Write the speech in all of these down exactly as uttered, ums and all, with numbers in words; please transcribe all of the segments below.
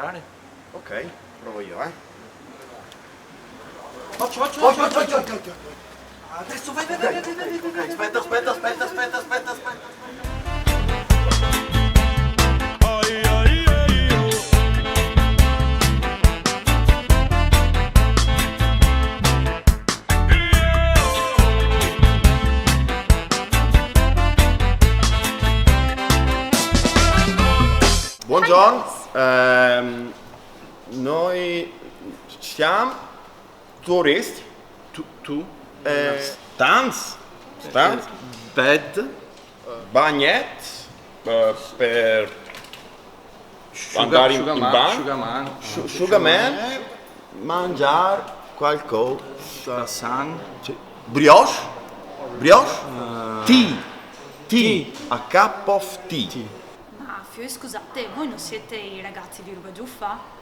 Ok, provo io, eh. Ocio, ocio, ocio, ocio, ocio, ocio. Adeso vai, vai, vai, vai, vai, vai, vai. Ok, ok, ok, ok. Speta, speta, speta, speta, speta, speta. Bongiorno, ehm, noi siamo turisti. Tu, tu? Eh, stanz? Stanz? Bed? Bagnet, eh, per andare in, in bagno. Sugaman. Su-, sugaman. Mangiar qualcosa. Croissant. Sì. Brioche? Brioche? Eh, tea. Tea. Tea. A cup of tea. Tea. Ma fioi, scusate, voi non siete i ragazzi di Ruga Giuffa?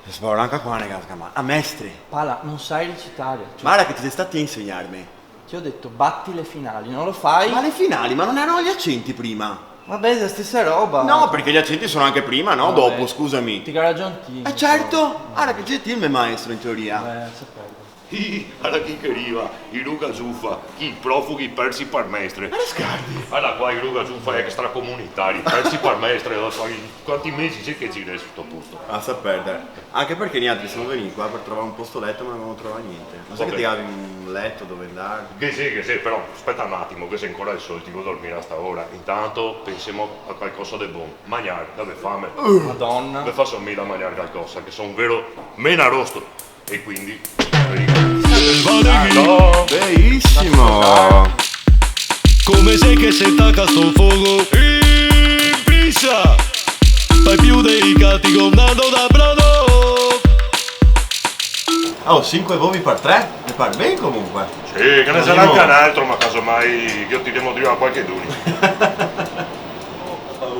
Sbora anca qua, ne casca, ma a mestre. Pala, non sai recitare. Cioè, guarda che ti sei stati a insegnarmi. Ti ho detto, batti le finali, non lo fai? Ma le finali, ma non erano gli accenti prima? Vabbè, è la stessa roba. No, perché gli accenti sono anche prima, no? Vabbè. Dopo, scusami. Ti ga ragion ti. Eh, certo, guarda che Gentil me maestro in teoria. Eh, sapevo. Ih, guarda chi che riva, i Ruga Giuffa, chi, profughi persi par mestre. Ma Scardi! Guarda qua, i Ruga Giuffa extracomunitari, persi par mestre, lo so, in quanti mesi xe che gira su sto posto? Lasa perdere. Anche perché nialtri semo vegnui qua par trovar un posto leto, ma no gavemo trovà gnente. Ma sa che te gavi un leto dove andar? Che sì, che sì, però speta un atimo, che xe ancora el sol, ti vol dormir a sta ora. Intanto pensemo a qualcosa de bon. Magnar, che go fame. Madona. Me faso mi da magnar qualcosa, che so un vero menarosto. E quindi, selvatichi. Ah, no. Benissimo. Come xe che se taca sto fogo in pisa? Fai più dei gati con Nando da Prado. Oh, sinque vovi par tre? Me par ben comunque. Sì, che ghe ne sarà anca un altro, ma casomai ghe tiremo drio a qualchedun.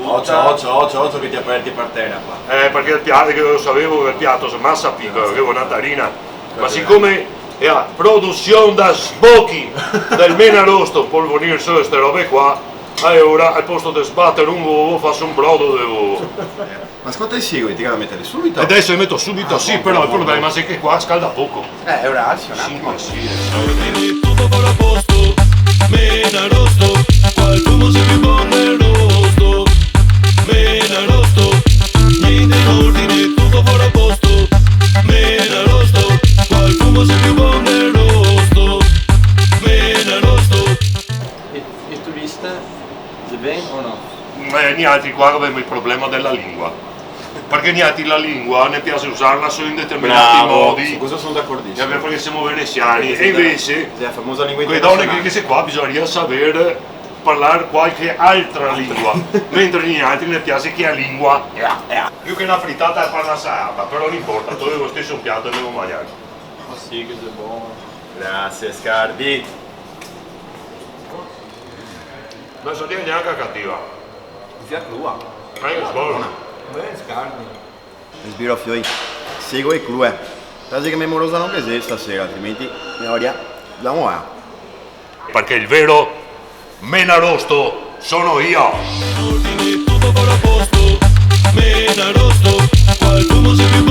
Ocio, ocio, ocio, ocio che ti aperti par tera qua. Eh, parché el pia-, che lo savevo che el piato xe masa picolo, che ghe vol na tarina. Ma sicome xe a produsion da sbochi del menarosto, pol vegnir solo ste robe qua, alora al posto de sbater un ovo, faso un brodo de ovo. Ma scolta, i sigui, ti ga da meterli subito? Adeso li meto subito, ah, sì, bon, però bon, el problema xe che qua scalda poco. Eh, alora alsi un atimo. Sì, ma sì, eh. Ordini, tutto farà posto. Menarosto, qualcuno se più bon del rosto. Menarosto, niente in ordine, tutto farà posto. Menarosto, qualcuno se più bon del rosto. Menarosto. E, e turista, xe ben o no? Eh, nialtri qua gavemo el problema dela lingua. Parché nialtri la lingua ne piaxe usarla solo in determinati modi. Bravo, su questo son d'acordisim. E parché semo venesiani. Sì, sì, e invese, xe la famosa lingua internasionale. Quee done che, che xe qua, bisognaria saver parlar qualche altra lingua. Mentre nialtri ne piaxe che la lingua. Più che na fritata e par na salata, però no inporta, togo lo steso un piato e ndemo a magnar. Ma sì, che xe bon. Grasie, Scardi. No xe gnanca cativa. Xe crua. Eh, xe bona. Ben, Scardi. Sbiro, fioi, sego e crue. Quasi che me morosa no ghe xe stasera, altrimenti me varia da morar. Parché el vero menarosto sono io. Ordini, tutto farà posto. Menarosto, qualcuno se più